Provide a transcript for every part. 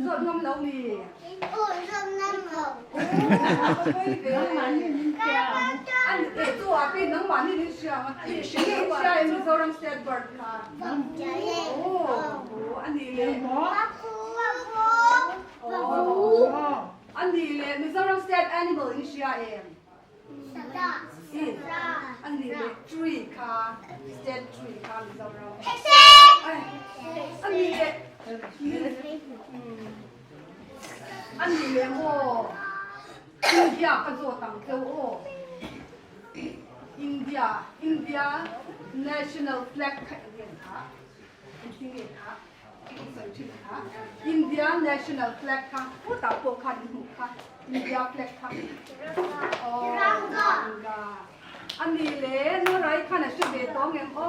Zawt ngam lo mi? Mizoram State Bird kha. A nih leh Mizoram State Animal in hria em? A nih leh tree kha state tree kha Mizoram. A nih leh a nih leh maw India ka zawt ang cheu aw. India India National Flag kha eng nge kha? Engtin nge kha? India national flag kha putah pawh khan in hmuh kha India flag kha Tiranga a ni le Norai khan a hre ve tawng em aw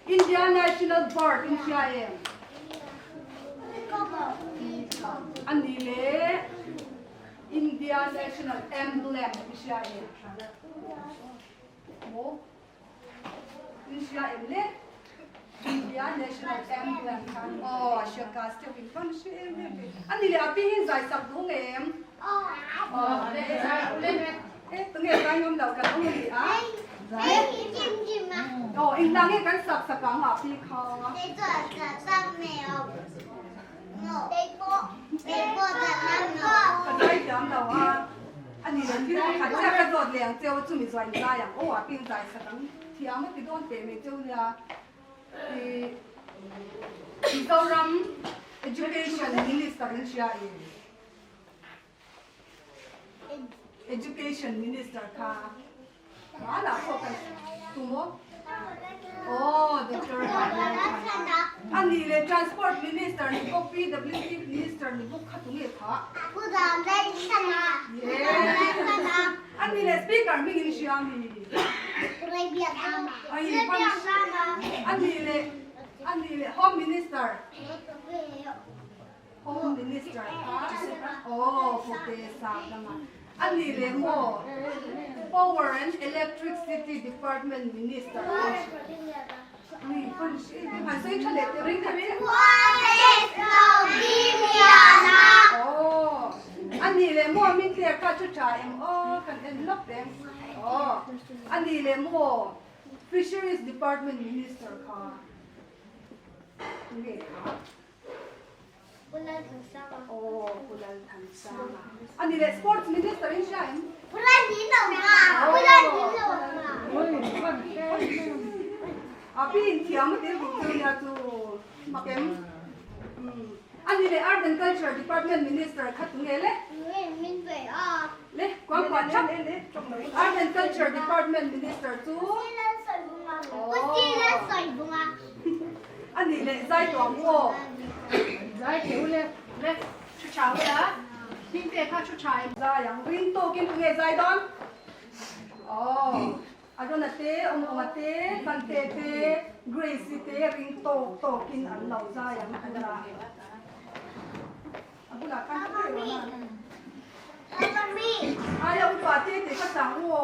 India national bird in hria em a ni le India national emblem in hria em maw In hria em le? India National Emblem khan aw hria class deuh in van hre em em ve. A ni leh a pi hi zai sak duh nge em? Aw e tunge zai ngam lo kan awm a ni a. Aw engtah nge kan sak sak ang a pi kha? Ka zai thiam lo a, a ni leh thil pakhat chiah ka zawt leh ang cheu chumi zuai in zai ang aw a pin zai sak ang thiam a ti dawn teh mai cheu nia i Mizoram Education Minister in hria in Education Minister kha Hmanah pawh kan tum aw. Aw Doctor A nih leh Transport Minister ni bawk PWD Minister ni bawk kha tunge kha? A nih leh Speaker hming in hria mi? A nih leh a nih leh Home Minister Home Minister kha aw Pute Saklama a ni leh maw Power and Electricity Department Minister a ni leh maw min tler kha chu tha em aw kan en lawk teng aw a ni leh maw Fisheries Department Minister kha nge kha. Pu Lalthansanga. Aw, Pu Lalthansanga. A ni leh Sports Minister in hria em? Pu Lalhilawma. Pu Lalhilawma. A pi in thiam a tir duh chu nia chu mak em? A ni leh Art and Culture Department Minister kha tu nge le? Min ve a. Le, kuang kuah thap. Art and Culture Department Minister chu? Pu Lalsawivunga. Pu Lalsawivunga. A nih leh zai tawh ang aw. Zai theu le le thu tha ula hming te kha thu tha em. Zai ang ring tawkin tunge zai dawn? Aw Arona te Awmawma te Hmante te Grace-i te ring tawk tawkin an lo zai ang a bula a bulah khan thu reng ang a. Aia upa te te kha chang u aw.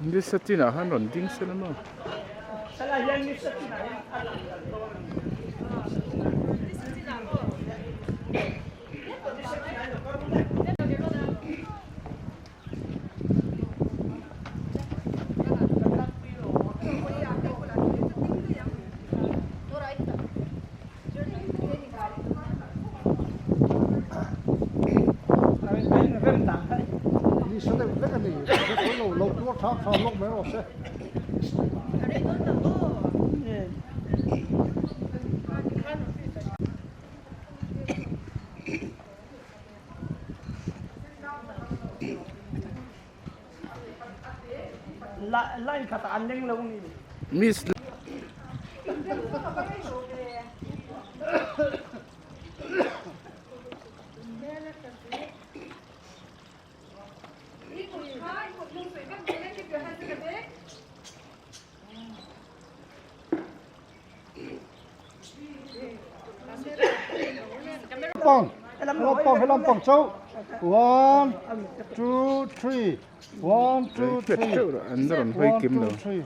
Nisa tinah khan rawn ding sela maw? Nisa deuh vek a ni. Lo lo tuar tha tha lawk mai rawh se. Miss Pang, lampang, he lampang chauh. One, two, three. One, two, three. An rawn hawi kim lo. One, two, three.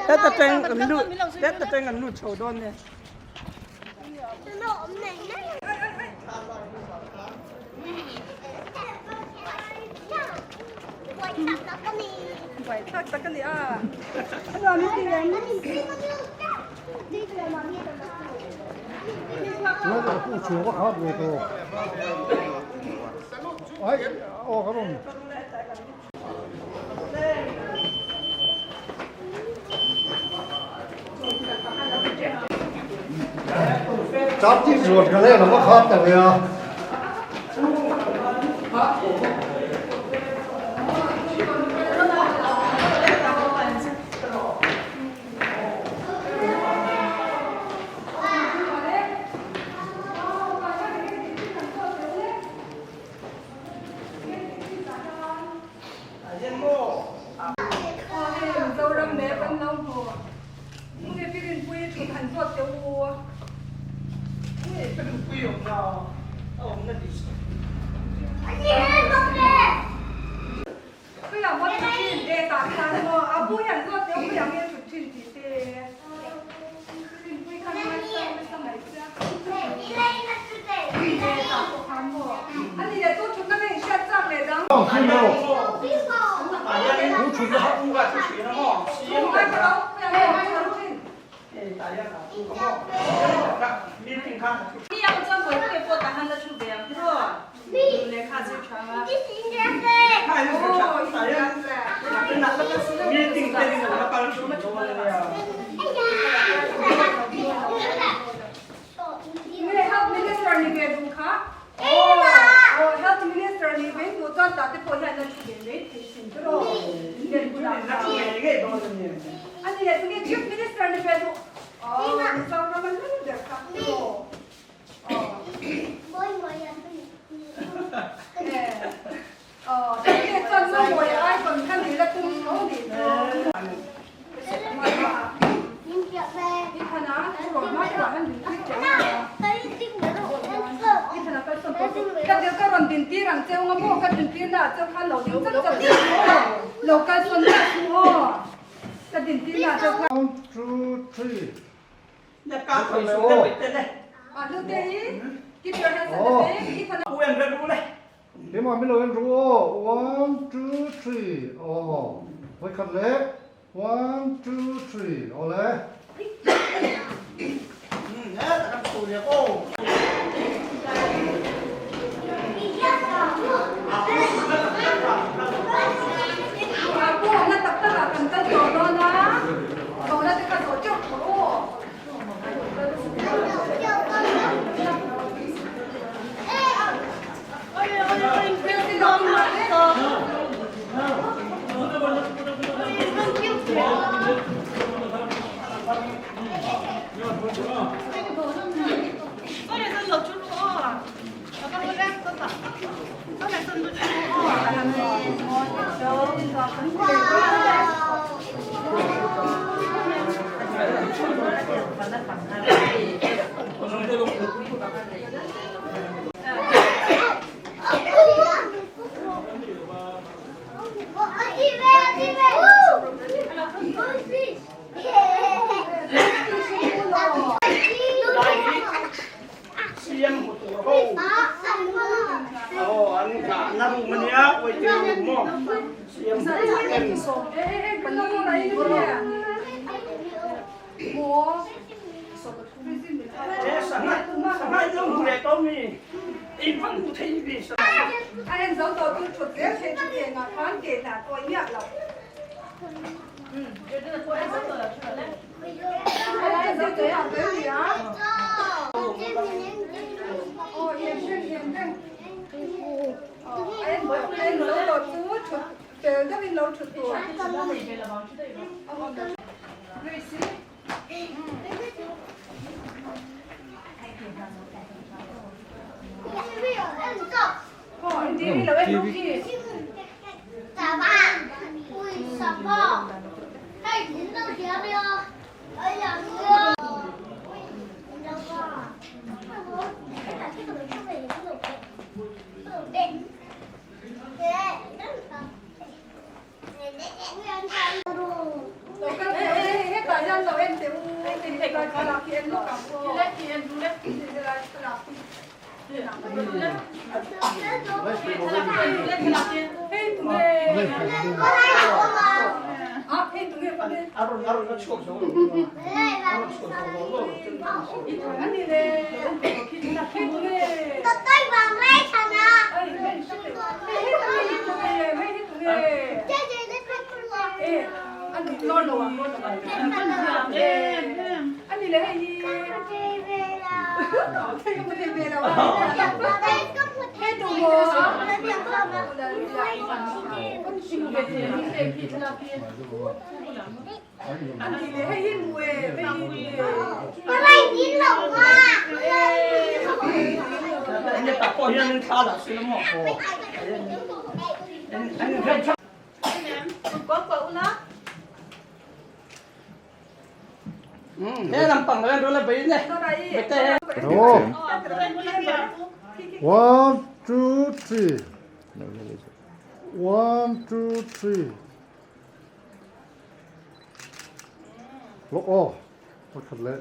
Heta teng an lut heta teng an lut chho dawn nia. Chapchar zuat ka lehlam a khat ta ve a. One, two, three. Keimah min lo en ru aw, one two three aw, vawikhat leh one two three aw le. Apu na tak tak ah kan kal tawh dawn a, Chona te kha zawh teuh tawh aw. A en zo tawh chu thut zel theih chu eng ah khan ke hna kawi miah lo. One two three one two three Lawk aw pakhat leh.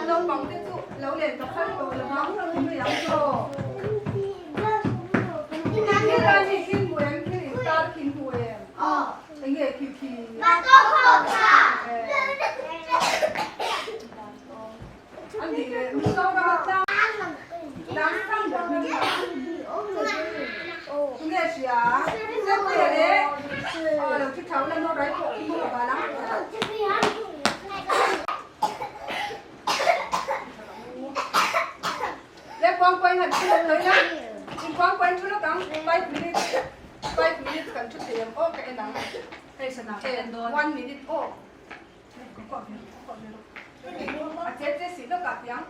Naupang te chu lo len ka phal tawh lo vang mai ang chaw. Thil hi thil hmu em thil in tar khi hmu em? Eng nge khi khi? A nih leh Mizoram a tlang tlang sang ber hming kha tunge hria? Sete leh aw lo thi thau la no rai pawh khi maw ka bal ang. Le kuang kuain han thu lawk mai la, in kuang kuain thu lawk ang, 5 minutes, 5 minutes kan thu thei ang aw ka en ang. Hei sana ka en dawn. 1 minute aw. Ka kuah ve ka kuah ve lawk. A che che si lawk ah tiang.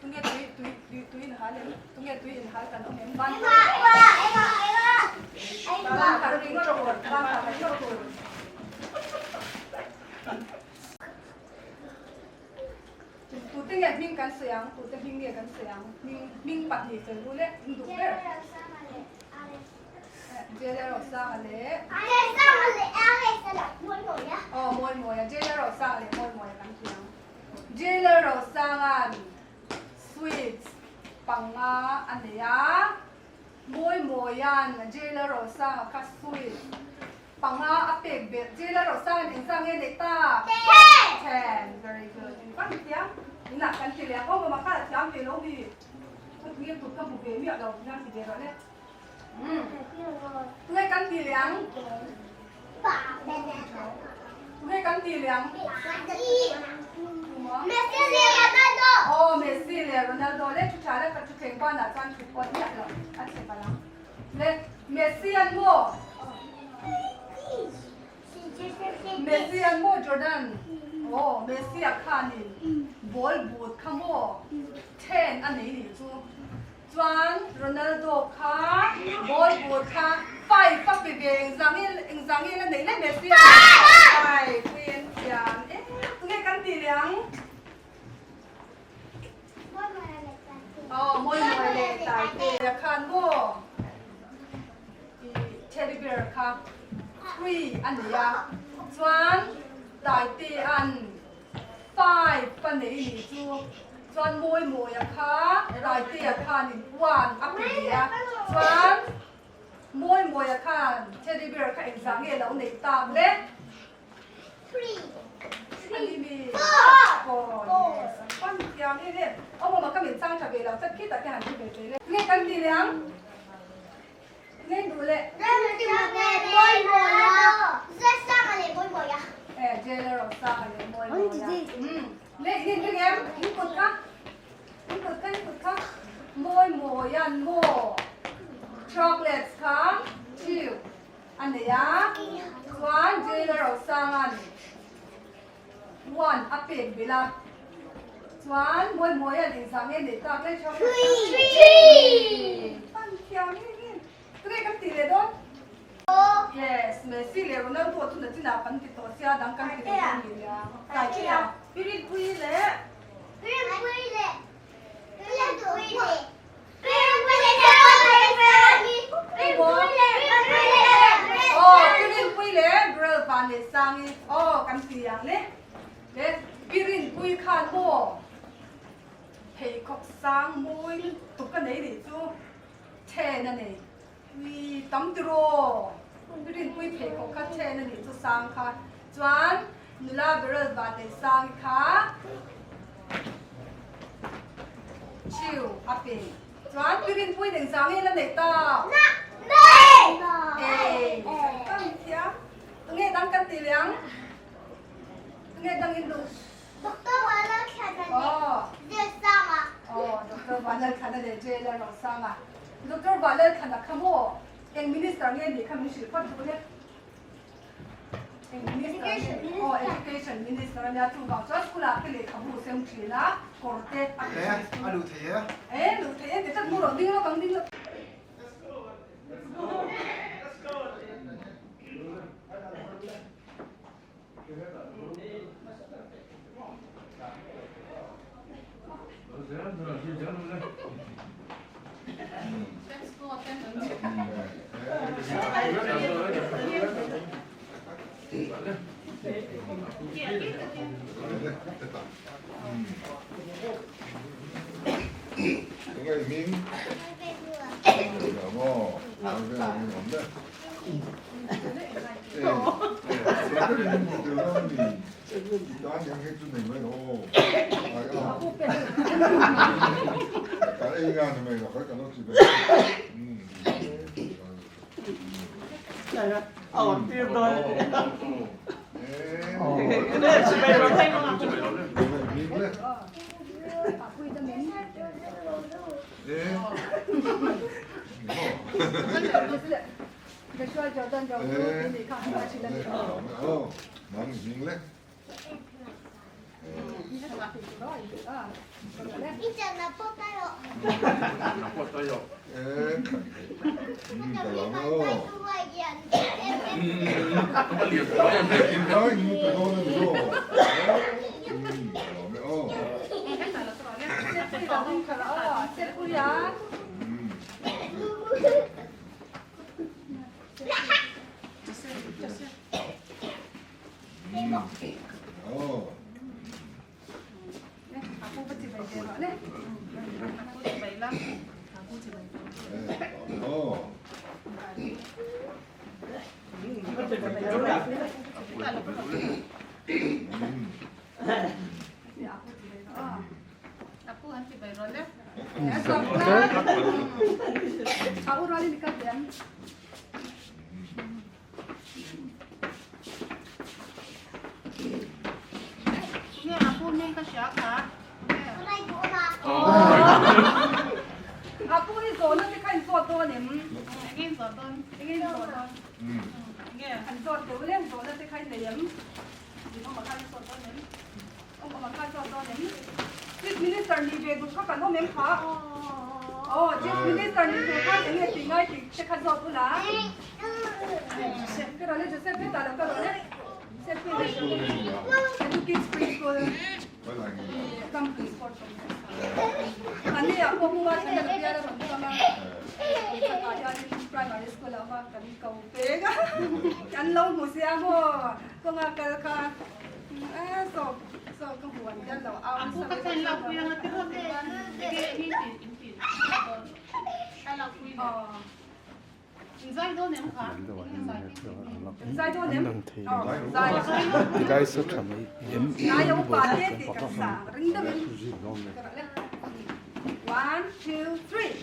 Tunge tui tui tui tui in hal em tunge tui in hal kan awm em ban ban khat ring tur ban khat ring tur Tute nge hming kan sawi ang tute hming nge kan sawi ang hming hming pahnih sawi ru le in duh ber Jailer Rosanga leh aw Mawimawia Jailer Rosanga leh Mawimawia kan ti ang Jailer Rosanga'n sweets panga a nei a Mawimawia'n Jailer Rosanga kha sweets Panga a pek belh Jailer Rosang in engzah nge neih ta? 10! 10, very good. In van thiam. Inah kan ti leh ang. Aw mama kha la thiam ve lo mi. Ka tunge kut ka hmu ve miah lo hian ti ve rawh le. Umm. Tunge kan ti leh ang? Tunge kan ti leh ang? Messi leh Ronaldo. Aw Messi leh Ronaldo le thu tha le ka thu thleng banah chuan thu pawh miah lo a chhe palh ang. Le Messi an maw? Messi an maw Jordan? Aw Messi a khanin ball but kha maw then a nei nih chu. Chuan Ronaldo kha ball but kha 5 a pe ve engzangin engzangin a nei le Messi a 5 puiin thiam e tunge kan tih leh ang? Aw mawi mawi leh tlai te a khan maw i teddy bear kha three a nei a chuan tlai te an 5 a nei ni chu chuan mawi mawi a kha tlai te a khanin 1 a pe ve a chuan mawi mawi a khan teddy bear kha engzah nge lo neih tak le. Nge kan ti leh ang? Nge duh leh? Eh, jailer aw sang a leh mawi mawi a. Le, in inring em? In kut kha. In kut kha, in kut kha. Mawi mawi an maw? Chocolates kha chiu. A nei a, chuan Jailer Rosanga'n one a pek belh a, chuan Mawimawia'n engzah nge neih tak le tha Pan thiam em em, tunge kan tih leh dawn? Yes, Messi leh Ronaldo chu nachinah kan ti tawh sia dang kan ti leh dawn ni nia. Tlai chi a. Pirinpui leh. Pirinpui leh. Pirinpui leh. Aw Pirinpui leh Girl van leh Sangi aw kan ti ang le le Pirinpui khan maw pheikhawk sang mawi lutuk a nei nih chu then a nei ui tam tiraw Pirinpui pheikhawk kha then a nih chu sang kha chuan nula Girl van leh Sangi kha Chiu a pe. Chuan Pirinpuiin engzah nge la neih tak? Ei, kan thiam. Tunge dang kan ti leh ang? Tunge dang in duh? Aw, Doctor Vanlalthana leh Jailer Rosanga. Doctor Vanlalthana kha maw eng minister nge nih kha min hrilh phawt duh le? Eng minister nge? Aw, Education minister ania chuvang chuan school ah te lehkhabu sem thin a, kawr te a pe thin school. E, a luh thei e. E, luh thei e, ti tlat mu rawh, ding lawk ang, ding lawk. Chief Minister ni ve duh kha kan awm em kha? Aw, Chief Minister ni duh khan enge tih ngai tih te kha zawt ula. Ka rawn e Joseph hetah lo ka rawn e. Joseph hi Edu Kids Preschool Campus Sport Complex. Ani ah pawh hmunga thlen a bial a rawn chang a. Khatah hianin primary school ah awm a kan ko peng a. Kan lo hmu sia maw kawnga kal kha. Tilai sa tha mai em One, two, three.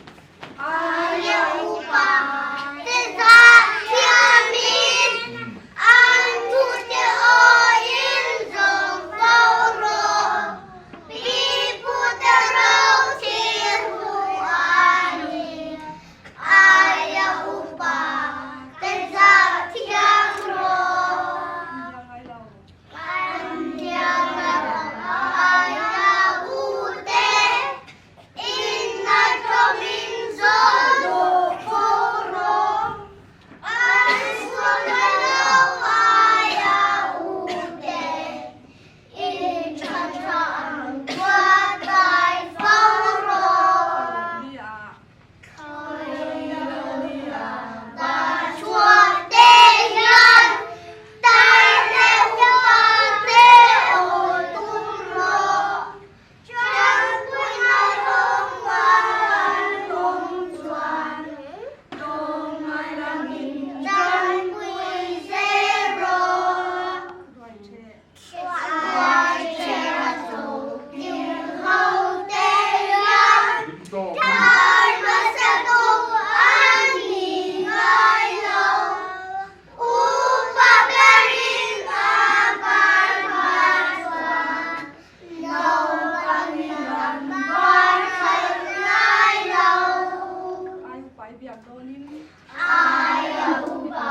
i biak dawnin. Aia upa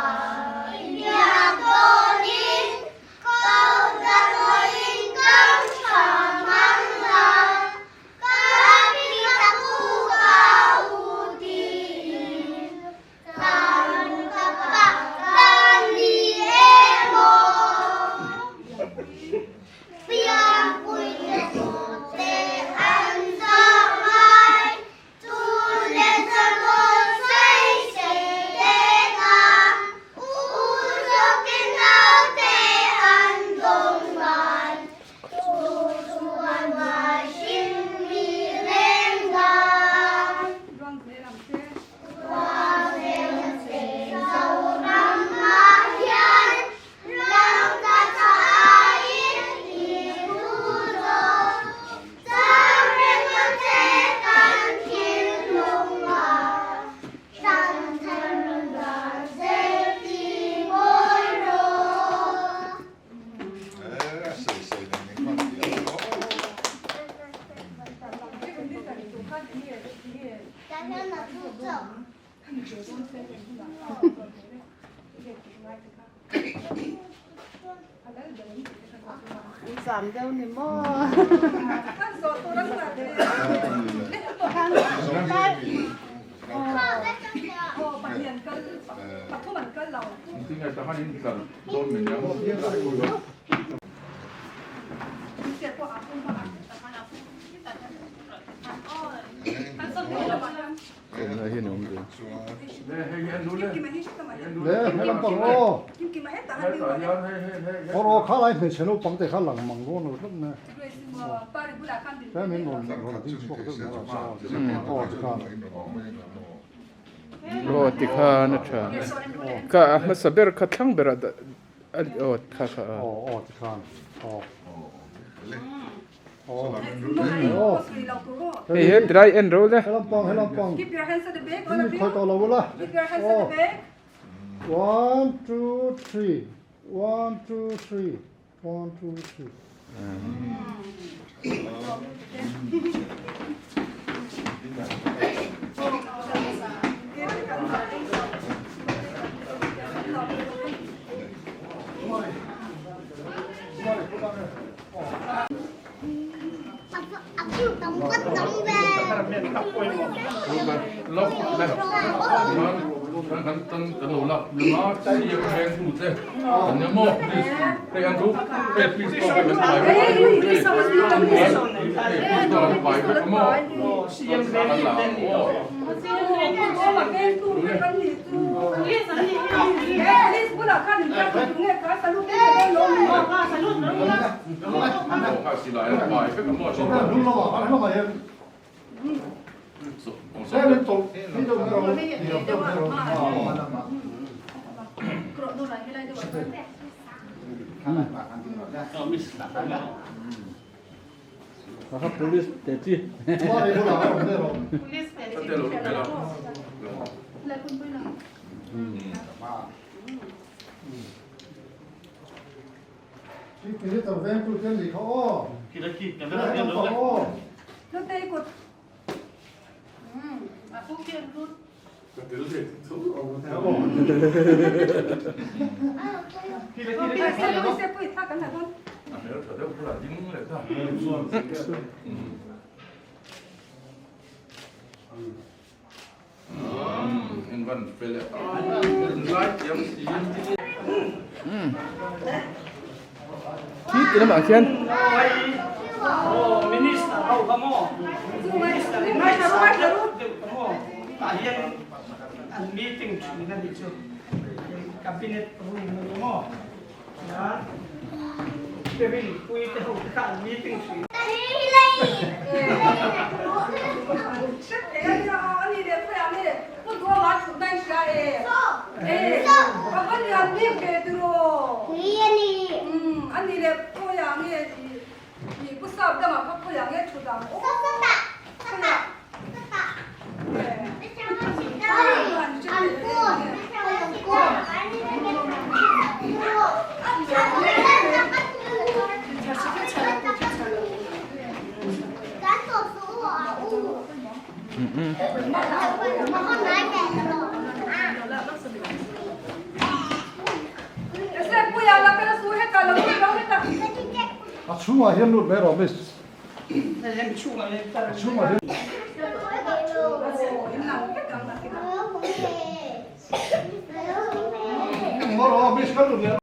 i biak dawnin Ko ka nawiin kam tha mang la, ka pi ka pu ka u tiin kan ka pa kan ni emaw? Piangpui te tute an zah ngai, Chu le chawhmawh sei sei te kha u zawkin naute an dawng ngai, chu chu an ngai hrim mi leng dan. Ruang zel ang che. Ruang zel ang che Zoramah hian ram ka tha aiin i hlu zawk. Zam deuh ni maw? Le he lampang aw awr aw kha lai hmeichhe naupang te kha lang mang dawn lo tlat mai a he min rawn rawn ding chhuak deuh mai a aw tikhan aw tikhan a tha ka a hmasa ber kha thlang berah aw kha kha aw aw tikhan aw. Hei he tilai en ro le. One two three one two three one two three. Khi ti lamah khian chhungah hian lut mai rawh miss. A chhungah hian. Ngaw rawh miss kan lut leh.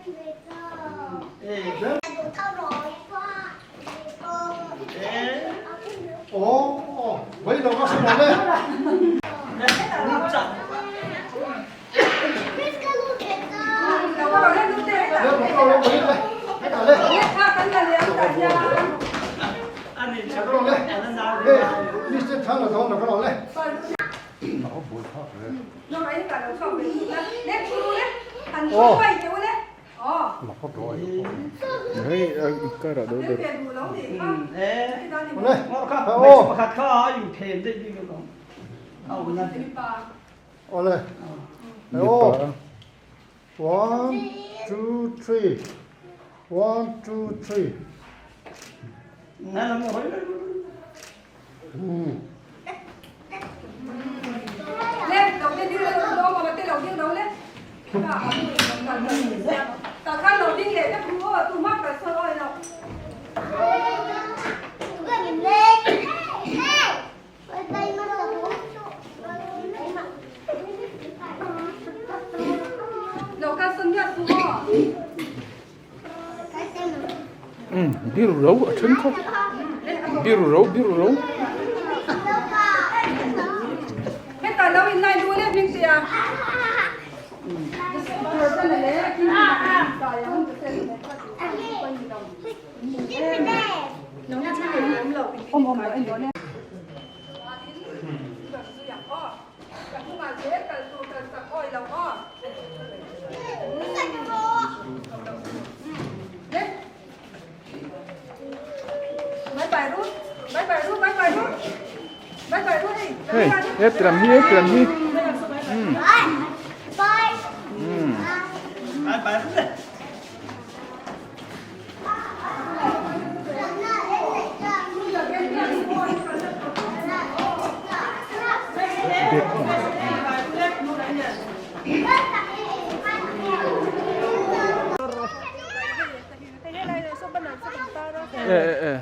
Aw vai lo ka hre lo le. Hei kar ah do ber. Awle. Aw. One, two, three. One, two, three. Um biru ro a then kha biru ro biru ro. Hei he lam hi he lam hi um um. E e e.